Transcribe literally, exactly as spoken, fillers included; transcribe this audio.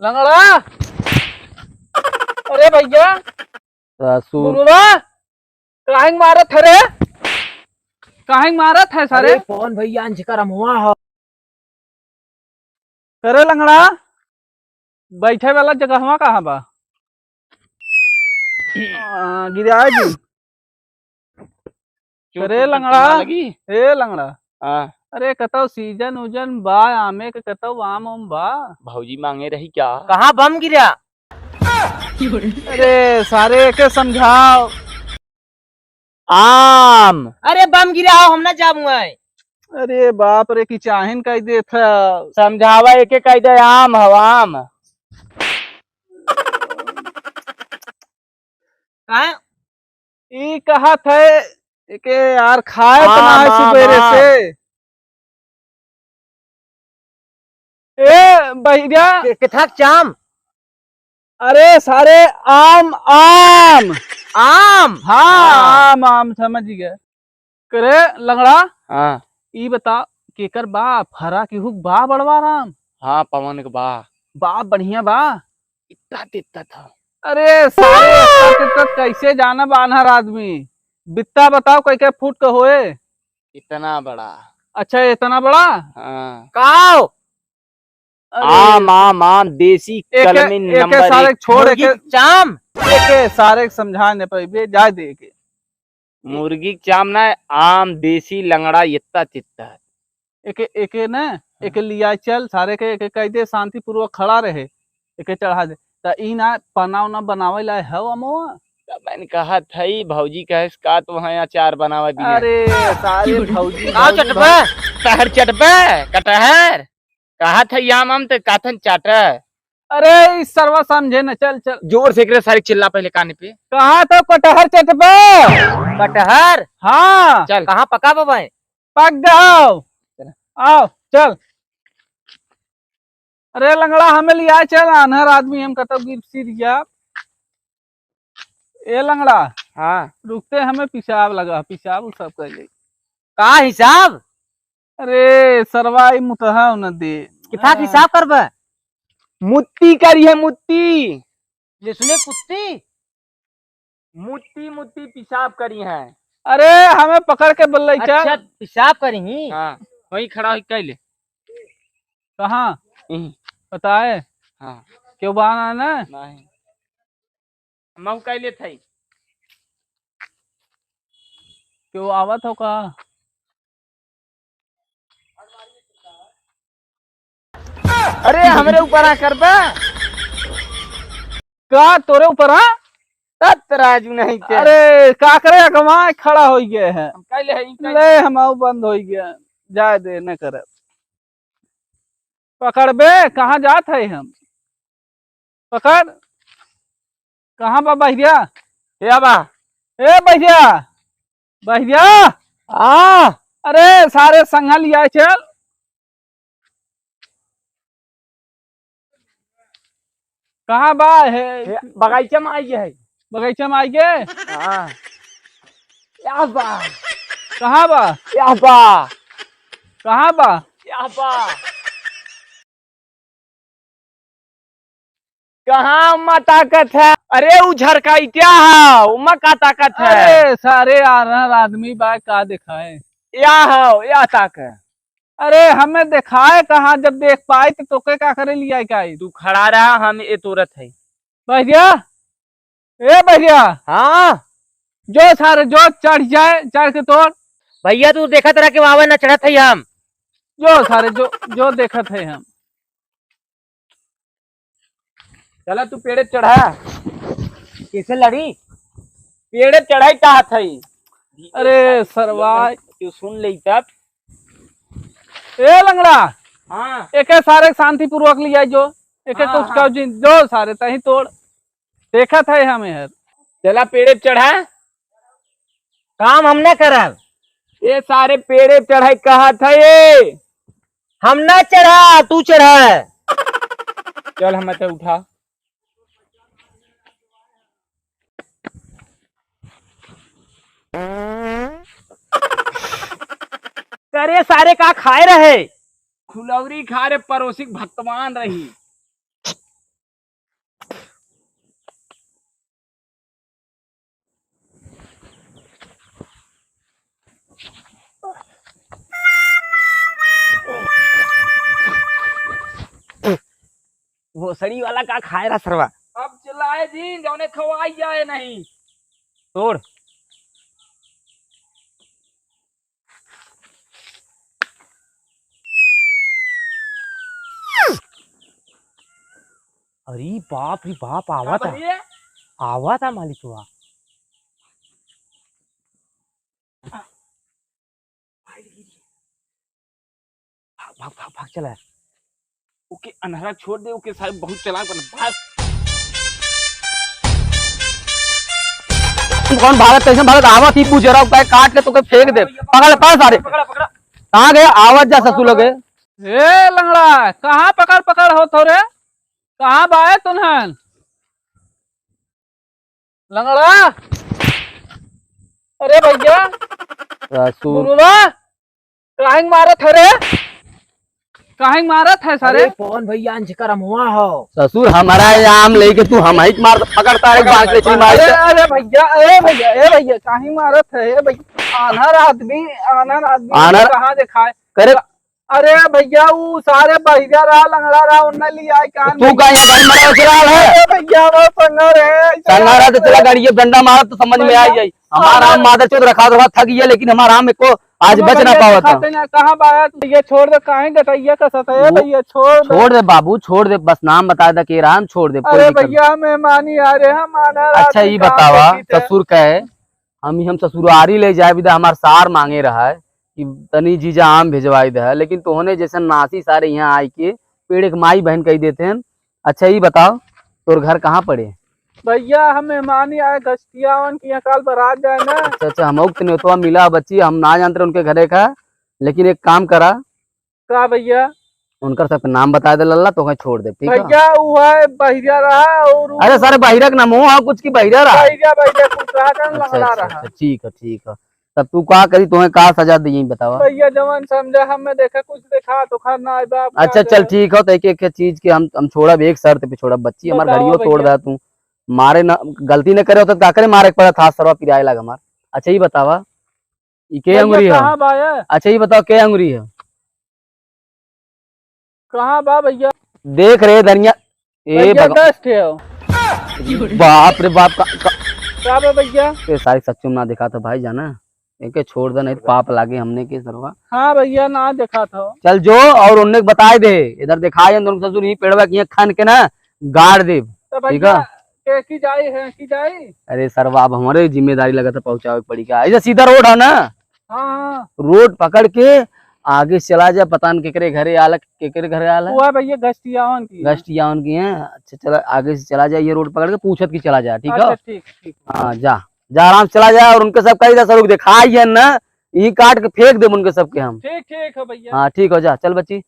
लंगड़ा, अरे भैया, ससुर। बुढ़वा, काहे मारत है रे? काहे मारत है सारे? अरे कौन भैया, अंजकर अमवा हो। करे लंगड़ा, बैठे वाला जगहवा कहाँ बा? आ, गिराए जी। चोट करे वोट लंगड़ा। ना लगी? ए लंगड़ा। हाँ। अरे कतौ सीजन उजन बा आमे के, कतौ आम उम बा? भौजी मांगे रही क्या? कहाँ बम गिरा? अरे सारे एके समझाओ। आम। अरे बम गिरा हो, हम ना जाबू है। अरे बाप रे, की चाहिन कह देत है। समझावा एके कह दे, आम हो आम। काहे? ई कहत है एके यार खाए तो ना आम, है आम, सुबेरे आम। से। ए भैया। के-, केथक चाम? अरे सारे आम, आम। आम? हाँ, हाँ। आम, आम, समझ गए। करे लंगड़ा, हाँ। ई बता, केकर बा? फरा केहू क बा बड़वा राम? हाँ, पवन के बा। बा, बढ़िया बा? इतना तित्ता था। अरे सारे, इतना तित्ता कैसे जानब आन्हर आदमी? बित्ता बताओ, कई के फुट के होए? इतना बड़ा। अच्छा, इतना बड़ा? हाँ। काओ? अरे। आम, आम, आम, देसी एके, कलमी एके नंबर सारे एक। छोड़, मुर्गी एके, चाम। एके सारे समझा न पइबे, जाए दे एके। मुर्गी के चाम ना, आम देसी लंगड़ा इत्ता चित्ता। एके, एके ना, हाँ। एके लिया चल, सारे के एके कह दे, शांतिपूर्वक खड़ा रहे, एके चढ़ा दे। त ई ना पना उना बनावे ला है अमवा? त मैंने कहा था, ई भौजी कहे, का तो वहाँ अचार बनावे दिए। अरे, सारे भौजी, का भौजी, चटबे? भौजी। कटहर चटबे? कटहर? कहा था, आम आम त काथन चाटा। अरे, ई सरवा समझे न, चल, चल। जोर से एकरे सारे चिल्ला पहले कान पे। कहा तो कटहर चटबे। कटहर? हाँ। चल। कहाँ पका बा भाई? पक गया। आओ, चल। अरे लंगड़ा, हमें लिया चल, आन्हर आदमी हम कतौ गिर सिर गया। ए लंगड़ा। हाँ। रुकते हमें पेशाब लगा, पेशाब उ सब कर ले। का हिसाब? अरे सरवा, ई मुतहा न दे। कितना हिसाब करबे? मुत्ती करी है, मुत्ती। ले सुने कुत्ती। मुत्ती, मुत्ती पेशाब करी है। अरे हमें पकड़ के बल्लैचा। अच्छा, पेशाब करी ही। हाँ, वहीं खड़ा होई कैले। कहाँ? यहीं। पता है? हाँ। क्यों बहाना है ना? नहीं। मऊ कैले थे। क्यों आवत हो का? अरे, हमरे ऊपर आ करबा। का तोरे ऊपर आ? तत राजू नहीं ते। अरे, का करे, अगवा खड़ा होई गए हैं। हम कैले हैं, ई कैले। ले, हम आऊ बंद होई गए हैं। जाए दे, न करे। पकड़बे, कहाँ जात है हम? पकड़। कहाँ बा बहिरिया? या बा। ए बहिरिया, बहिरिया। आ। अरे सारे संघा लिया चल। कहाँ बा है? ए, बगीचा में आई है। बगीचा में आई गे? हाँ। या बा। कहाँ बा? या बा। कहाँ बा? या बा। कहाँ उम्मा ताकत है? अरे उ झरकाइटिया है, उम्मा का ताकत है? अरे सारे आनर आदमी बा, का देखाए? या हो, या ताक। अरे हमें देखाए कहाँ, जब देख पाई तो तोके का करे लिया के आई? तू खड़ा रहा, हम ए तोरत है। बहिरिया, ए बहिरिया। हाँ। जो सारे जो चढ़ जाए, चढ़ के तोड़। भैया तू देखत रह के आवे ना चढ़त है हम। जो सारे जो, जो देखत है हम। चला तू पेड़े चढ़ा। कैसे लड़ी? पेड़े चढ़ाई चाहत है। अरे सरवा। तू सुन ले तब। ए लंगड़ा। हाँ। एके सारे शांतिपूर्वक लिया जो। एके हाँ, कुछ हाँ। कहो जिन, जो सारे तहीं तोड़। देखत है हम यार। चला पेड़े चढ़ा। काम हम ना करब। ए सारे पेड़े चढ़ाई कहत है ये। हम ना चढ़ा, तू चढ़ा। चल हम तो उठा। करे सारे का खाए रहे? खुलौरी खा रे, पड़ोसी के भगवान रही। भोसड़ी वाला का खाए रहा सरवा। अब चिल्लाए जी, जौने खवाई जाए नहीं। तोड़। अरे बाप रे बाप, का आवत है। बहिए? आवत है मालिकवा। भाग, भाग, भाग, भाग, चला। ओके, अन्हरा छोड़ दे, ओके, सारे बहुत चालाक बना, भाग। तू कौन भागत, कैसे भागत? आवत ही बुजरा उपाय काट के तोके फेंक दे। पकड़, पकड़ सारे। पकड़ा, पकड़ा। कहाँ गए? आवत जा ससुर लगे। ए लंगड़ा, कहाँ पकड़, पकड़ होत हो रे? कहाँ बाए तुन्हन? लंगड़ा, अरे भैया, ससुर। गुरुआ, काहे मारत है रे? काहे मारत है सारे? अरे पवन भैया, अंजकर अमुआ हो। ससुर, हमारा आम लेके तू हम ही मार, पकड़ता है, बांस ले चली मार। अरे, अरे भैया, अरे भैया, ए भैया, काहे मारत है? ए भैया, आन्हर आदमी, आन्हर आदमी आन्हर कहाँ दिखाए? करे अरे भैया, ऊ सारे बहिरा रहा, लंगड़ा रहा, उन्ने लियाए कान तू में। का यहाँ गाड़ी मरा चला है? अरे भैया, वो संगर है, ऐसे संगर है तो चला गाड़ी, ये डंडा मारा तो समझ में आ भैया, जाई। हमारा हाँ। आम मादर चोद रखा रहा थक गया, लेकिन हमारा आम को आज हम बच ना भैया पावत। दिखाते ना, कहाँ बाया? ये छोड़ दे, काहे गटैया का सता है भैया, छोड़ दे। छोड़ दे बाबू, छोड़ दे, बस नाम बता दे के राम, छोड़ दे, कोई अरे दिक्कत भैया, मेहमानी आ रहे हैं, हम आना रात अच्छा, में ये काम बतावा, देखी थे। ससुर का है, हम ही हम ससुरारी ले जाए बिदा, हमार सार मांगे रहा है कि तनी जीजा आम भेजवाई दे, लेकिन तोहने जैसे नासी सारे यहाँ आए के पेड़ एक माई बहन कही देते हैं। अच्छा, ये बताओ, तोर घर कहाँ पड़े? भैया, हम मेहमानी आए गस्तियावन की यहाँ, काल बारात जाए ना। अच्छा, अच्छा, हम उक्त नेतवा मिला बच्ची, हम ना जानते उनके घरे का, लेकिन एक काम करा, का भैया? उनकर सबके नाम बता दे लल्ला, तो कहीं छोड़ दे, ठीक है? भैया, वो है बहिरा रहा और वो अरे सारे बहिरा के नाम हो, हाँ, कुछ की बहिरा रहा। बहिरा, बहिरा कुछ रहा था, अच्छा, लंगड़ा अच्छा, रहा। अच्छा, ठीक है, ठीक है। तब तू का करी, तुम्हें का सजा दी, यही बतावा। भैया, जवन समझा, हमें देखा, कुछ देखा तो खा ना आए बाप, अच्छा, का चल, करें? ठीक हो, तो एक एक चीज के हम, हम छोड़ब, एक शर्त पे छोड़ब, बच्ची, हमार बताओ घड़ियो तोड़ भैया। दा तू। मारे ना, गलती न करे होते तो का करे, मारे के पड़ा था, सरवा पिराए लाग हमार। अच्छा, ये बतावा, ई के भैया, अंगुरी है? कहाँ बा ये? अच्छा, ये बताओ, के अंगुरी है? कहाँ बा भैया? देख रे धनिया, ए भैया, भगवान। दस ठे हो। बाप रे बाप, का, का का बा भैया? ए, सारी सच्चो में ना दिखा तो भाई जाना, एके छोड़ दे, नहीं तो पाप लागे हमने के सरवा। हाँ भैया, ना देखा था। चल जो, और उनने के बताए दे, इधर दिखाए हम दोनों ससुर, यहीं पेड़वा की खन के ना गाड़ दे, तो ठीक भैया, है? के की जाई है, की जाई? अरे सरवा, अब हमारे जिम्मेदारी लगा था पहुँचावे के पड़ी का? ऐसे सीधा रोड है ना? हाँ, हाँ। रोड पकड़ के आगे से चला जा, पता न केकरे घरे आला, केकरे घरे आला। हुआ भैया, गस्टियावन की। गस्टियावन की है। अच्छा, चला, आगे से चला जा, ये रोड पकड़ के पूछत की चला जा, ठीक है? अच्छा, ठीक, ठीक। हाँ, जा, जा, आराम से चला जा और उनके सब कही जा, सरुक दिखाई है ना, यहीं काट के फेंक देब उनके सबके हम। ठीक, ठीक है भैया। हाँ, ठीक हो, जा, चल बच्ची।